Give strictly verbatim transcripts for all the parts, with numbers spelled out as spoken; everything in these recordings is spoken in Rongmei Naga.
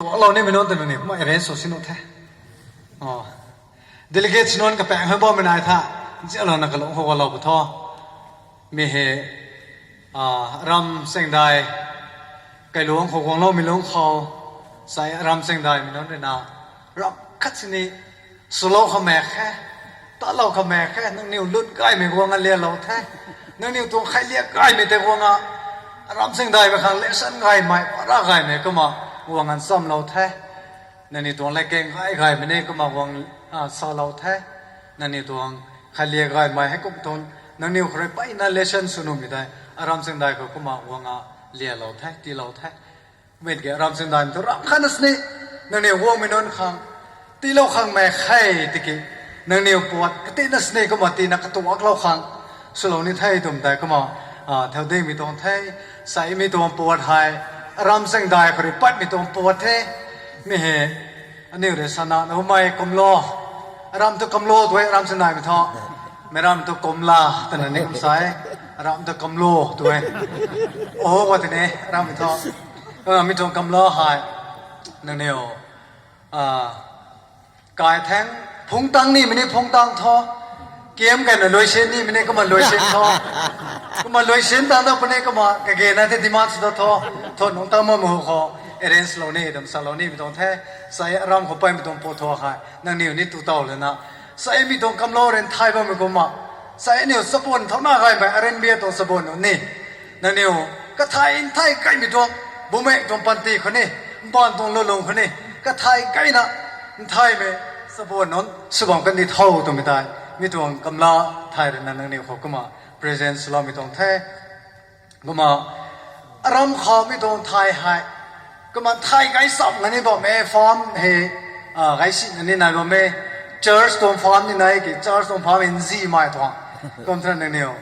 Alou ni mi nunc ta nunc ni, kumna arrange sw si nu the. Delegates nunc kapaeng hei bammei nai tha, zialouna kalung khou guanglou pu tho. Mi hei, aram Chaengdai, kailuangc khou guangloumei lungc khou, sai aram Chaengdai mi nunc rui na, ram khat sini, swlou khang mak khe, talou khang mak khe, nangniw lut gaymei guang a lialou the, nangniw tuang khailiak gaymei tei guang a, aram Chaengdaimei khang lesson gaymei, para gaymei kumna, guang an chamlou the. Nangniw tuang latkaeng gay gaymei ni kumna guang, salou the. Nangniw tuang khailiak gaymei hei kum tuang, nangniw khou rui mpeyna lesson sw numei tei, aram Chaengdai khou kumna guang a lialou the, tiilou the. Kumna ki aram Chaengdaimei thu ram khatna sini, nangniw guangmei nunc khang, tiilou khang mak khe tiki, nangniw puat katina sini kumna tina katuaklou khang, swlou ni the twmei tei kumna, thau dingmei tuang the, sai mi tuang puat hei, aram Chaengdai khou rui patmei tuang puat the, mi hei, aniu rui sana na bammei kumlo, aram thu kumlo tu e, aram Chaengdaimei thu, meic ram thu kumla, twna ni kum sa e, aram thu kumlo tu e, o, wa tini, aram thu, mi tuang kumlo hei, nangniw, kai thang, phungc tang nimei ni phungc tang tho, kam kayna luisin nimei ni kumna luisin tho, kumna luisin tang da puni kumna kagena the demand sw da tho, tho nungc tang ma mu khou, arrange lou ni, dam salou nimei tuang the, sai aram khou paymei tuang pu thu hei, nangniw ni tu tow lana, sai mi tuang kumlo rui nthay bammei kumna, sai aniu sabun thauna gaymei, R N B A tuang sabun nunc ni, nangniw, kathai nthai gaymei tuang, bumaeng tuang panty khou ni, mbaanv tuang lulung khou ni, kathai gayna, nthaymei, sabun nunc sw bam kandi tho twmei tei, mi tuang kumla thay rui na nangniw khou kumna, present swloumei tuang the. Kumna, aram khou mi tuang thay hei, kumna thay gay sam ngani bam e farm hei, gay si ngani nai bam e, church tuang farm ni nai ki, church tuang farm nzimei tuang, kum thena nangniw,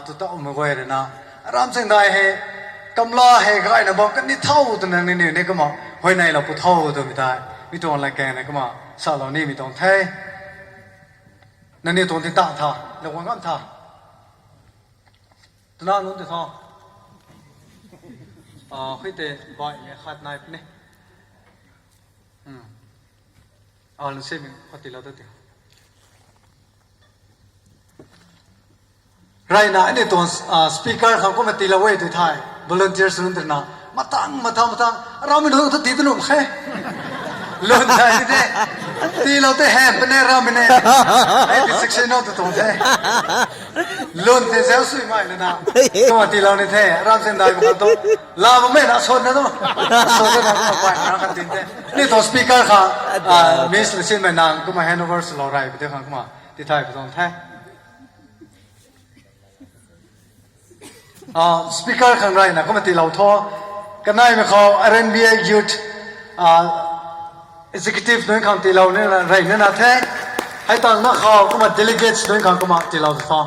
tu taumei guay rui na, aram Chaengdai hei, kumla hei gayna bam kandi tho twna nangniw ni kumna, huayneylou pu tho twmei tei, mi tuang latkaeng na kumna, salou nimei tuang the. Nangniw tuang ti ta tha, lou guang ngam tha. Twna nunc tei tho. Hui tei baihmei khat nai puni. Lungsimei khat tiilou ta ti. Reyna aniu tuang speaker khang kumna tiilou e tu thei, volunteers nunc tei na, matang, matang, matang, aramei nunc thu tii tu nuh khe. Lun tei ni the, tiilou tei hei puni aramei ni. Hei ti section nunc tu tuang the. Lun tei zau suimei lana, kumna tiilou ni the, aram Chaengdai khou tu, la bammei na swn na tu, swn na tu, pai na khat tin the. Ni tuang speaker khang, Miss Lungsimei nang kumna handover swlou rey pu tei khang kumna tithay pu tuang the. Speaker khang reyna kumna tiilou tho. Kaneimei khou R N B A Youth Executive nunc khang tiilou ni rey nina the. Hei tangv na khou kumna delegates nunc khang kumna tiilou tho.